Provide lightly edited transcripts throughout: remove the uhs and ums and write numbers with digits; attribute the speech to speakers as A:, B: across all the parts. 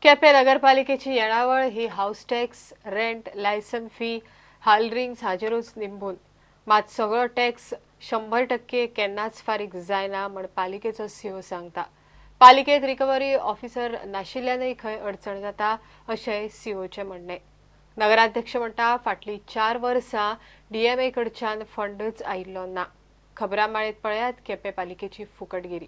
A: केपें नगरपालिकेची येणावळ ही house tax, rent, licence fee, हालरिंग्स हाजेरूच निंबून. मात सगळो टॅक्स 100% केन्नाच फारीक जायना म्हण पालिकेचो सीओ सांगता. पालिकेत रिकव्हरी ऑफिसर नाशिल्ल्यानय खंय अडचण जाता अशें सीओचें म्हणणें. नगराध्यक्ष म्हणटा, फाटलीं 4 वर्सां डीएमए कडच्यान फंडच आयिल्लो ना. खबरां माळेत पळयात केपें पालिकेची फुकटगिरी.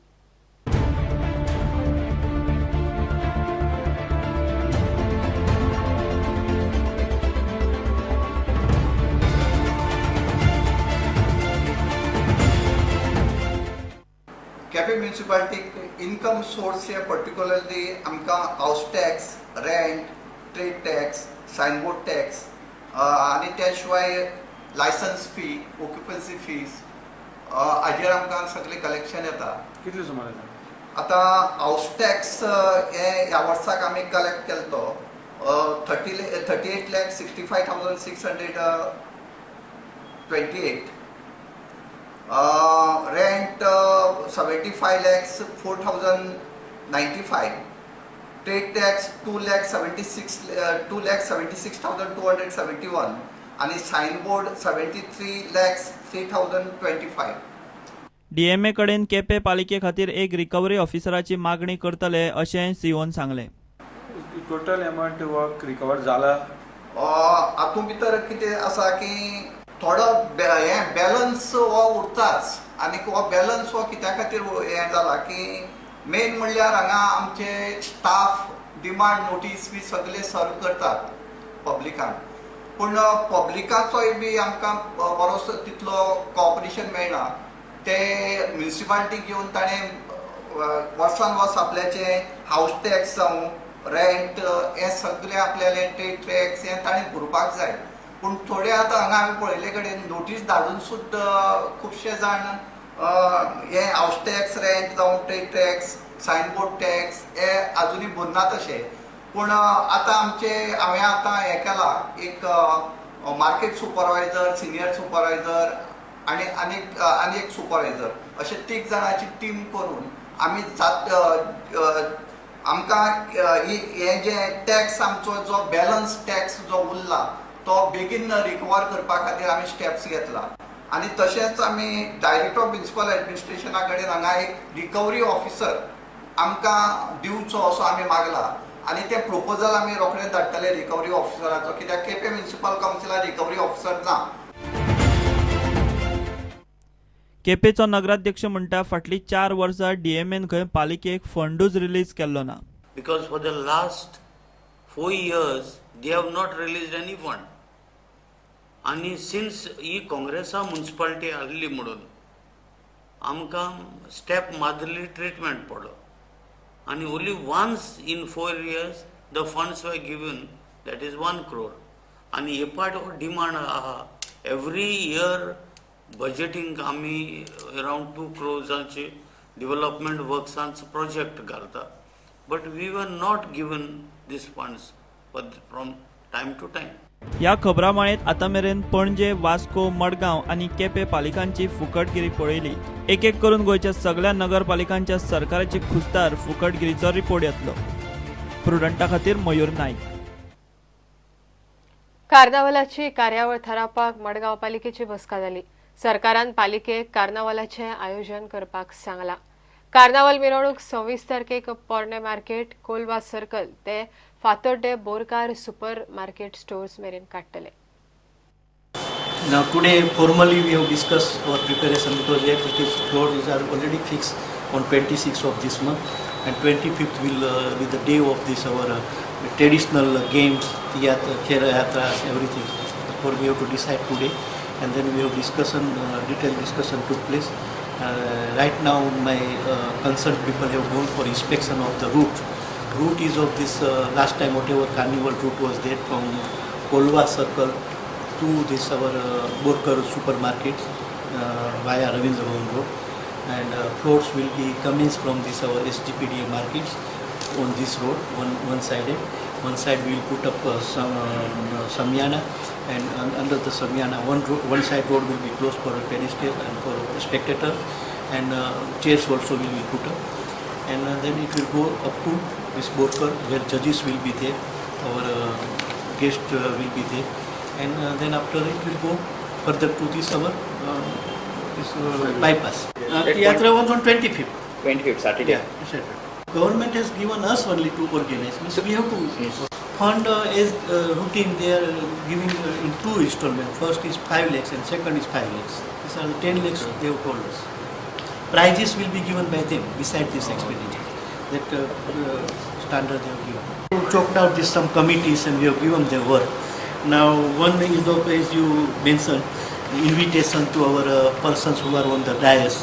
B: केपें म्युनिसिपालिटीक इन्कम सोर्स हे पर्टिक्युलरली आमकां house tax, rent, trade tax, signboard tax आनी त्या शिवाय लायसन्स फी, ऑक्युपन्सी फीज हाजेर आमकां सगळें कलेक्शन येता.
C: कितले सुमार येता?
B: आतां हावस टॅक्स हे ह्या वर्साक आमी कलेक्ट केलो तो 38,65,628. Rent 75,04,095. Trade tax 2,76,271 आणि सायनबोर्ड 73,03,025.
D: डीएमए कडेन केपें पालिके खातीर एक रिकव्हरी ऑफिसराची मागणी करतले अशें सीओन सांगलें.
C: टोटल अमावंट हो रिकवर जाला?
B: हातूंत भितर कितें आसा की थोडो हें बॅलन्स हो उरताच आनी हो बॅलन्स हो कित्या खातीर हें जाला की मेन म्हणल्यार हांगा आमचे स्टाफ डिमांड नोटीस बी सगळे सर्व करतात पब्लिकांक, पूण पब्लिकाचोय बी आमकां बरोसो तितलो कॉपरेशन मेळना. ते म्युनिसिपालिटीक येवन ताणें वर्सान वर्स आपल्याचें हावस टॅक्स जावं रेंट हें सगळें आपल्यालें ट्रेड टॅक्स हें ताणें भरपाक जाय. पूण थोडे आतां हांगा आमी पळयल्ले कडेन नोटीस धाडून सुद्दां खुबशे जाण हे हावस टॅक्स, रेंट जावं ट्रेड टॅक्स, सायनबोर्ड टॅक्स हे आजुनूय भरनात अशे. पूण आतां आमचे हांवें आतां हें केलां, एक मार्केट सुपरवायजर, सिनियर सुपरवायजर आनी आनीक आनी एक सुपरवायजर अशे 3 जाणांची टीम करून आमी जात आमकां हें जें टॅक्स आमचो जो बॅलन्स टॅक्स जो उरला तो बेगीन रिकवर करपा खातीर आमी स्टेप्स घेतला. आनी तशेंच आमी डायरेक्टर ऑफ म्युनिसिपल एडमिनिस्ट्रेशना कडेन हांगा एक रिकवरी ऑफिसर आमकां दिवचो असो आमी मागला आनी तें प्रपोजल आमी रोखडें धाडटले रिकवरी ऑफिसराचो, कित्याक केपें म्युनिसिपल कावन्सिलाक रिकवरी ऑफिसर ना.
D: केपेंचो नगराध्यक्ष म्हणटा, फाटलीं 4 वर्सां डीएमएन खंय पालिकेक फंडूच रिलीज केल्लो ना.
E: Because for the last 4 years they have not released any fund. आनी सिन्स ही काँग्रेसा म्युनिसिपालिटी आहली म्हणून आमकां स्टेप मादली ट्रिटमेंट पडलो आनी only once in 4 years the funds were given, that is 1 crore. आनी हे पाट हो डिमांड आहा एवरी इयर बजेटींग आमी अरावंड 2 क्रोर्सांचे डेव्हलपमेंट वर्क्सांचो प्रोजेक्ट घालता, but we were not given these funds from time to time.
D: ह्या खबरां माळेंत आतां मेरेन पणजे, वास्को, मडगांव आनी केपें पालिकांची फुकटगिरी पळयली. एक एक करून गोंयच्या सगळ्या नगरपालिकांच्या सरकाराची खुस्तार फुकटगिरीचो रिपोर्ट येतलो. प्रुडंटा खातीर मयूर नाईक.
A: कार्नावालाची कार्यावळ थारावपाक मडगांव पालिकेची बसका जाली. सरकारान पालिकेक कार्नावालाचें आयोजन करपाक सांगलां. कार्नावाल मिरवणूक 26 तारखेक पोरणे मार्केट, कोलवा सर्कल ते फातोड्डे बोरकार सुपर मार्केट स्टोर्स मेरेन काडटले.
F: Now today formally we have discussed our preparation because yet it is floor is are already fixed on 26th of this month and 25th will be the day of this our traditional games, theatre, khera yatras, everything. Therefore we have to decide today and then we have discussion, detailed discussion took place. Right now my concerned people have gone for inspection of the route. Route is of this last time whatever carnival route was there from Kolwa circle to this our Borkar supermarket via Ravindra Bhavan Road, and floats will be coming from this our SGPDA markets on this road, one sided. One side we will put up some Samyana, and under the Samyana one side road will be closed for pedestrian and for spectators, and chairs also will be put up, and then it will go up to this Borkar, where judges will be there, our guest will be there, and then after it will go further to this our this bypass. Yatra was on 25th.
G: 25th Saturday.
F: Yeah, Saturday. Government has given us only to organize. Means we have to fund as routine. They are giving in two installments. First is 5 lakhs and second is 5 lakhs. These are the 10 lakhs they have told us. Prizes will be given by them beside this expenditure. That standard they have given. We chalked out this some committees and we have given their work. Now one is the, as you mentioned, invitation to our persons who are on the dais.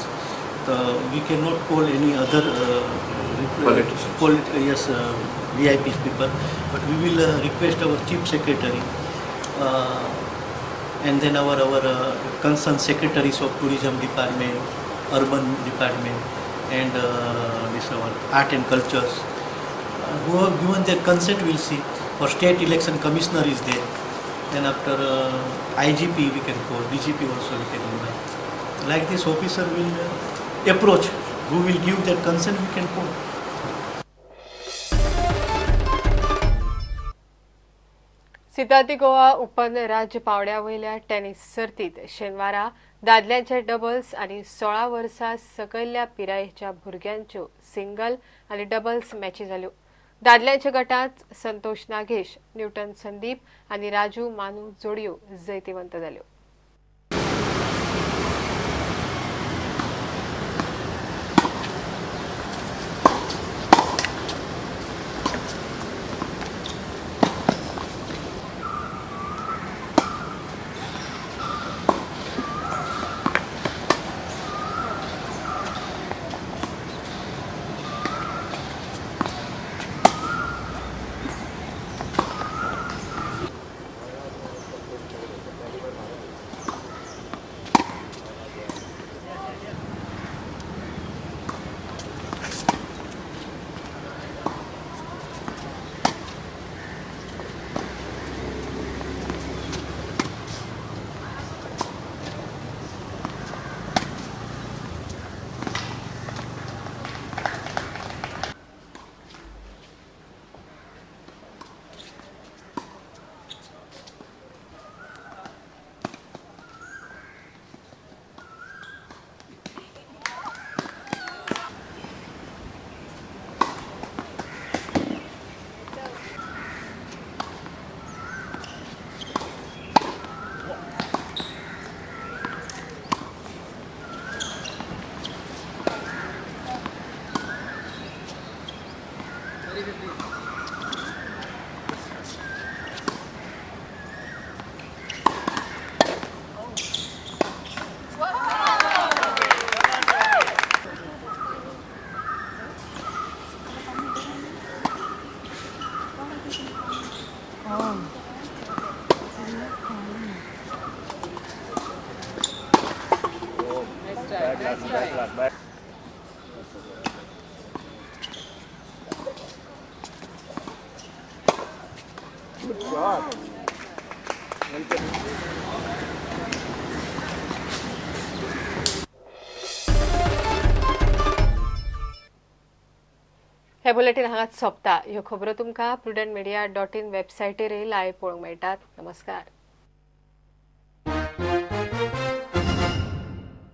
F: We cannot call any other
G: politicians.
F: VIP people, but we will request our chief secretary and then our concerned secretaries of tourism department, urban department, and this our art and cultures, who have given their consent. We'll see. For state election commissioner is there. Then after IGP we can call, DGP also we can invite. Like this officer will approach, who will give their consent we can call.
A: Ciudad Goa open राज्य पावड्या वयल्या tennis सर्तीत शेनवारा दादल्यांचे doubles आनी 16 वर्सां सकयल्ल्या पिरायेच्या भुरग्यांच्यो single आनी doubles मॅची जाल्यो. दादल्यांच्या गटांत संतोष नागेश, न्यूटन संदीप आनी राजू मानू जोडयो जैतिवंत जाल्यो. हे बुलेटीन हांगाच सोंपता. ह्यो खबरो तुमकां prudentmedia.in वेबसायटीर लायव्ह पळोवंक मेळटात. नमस्कार.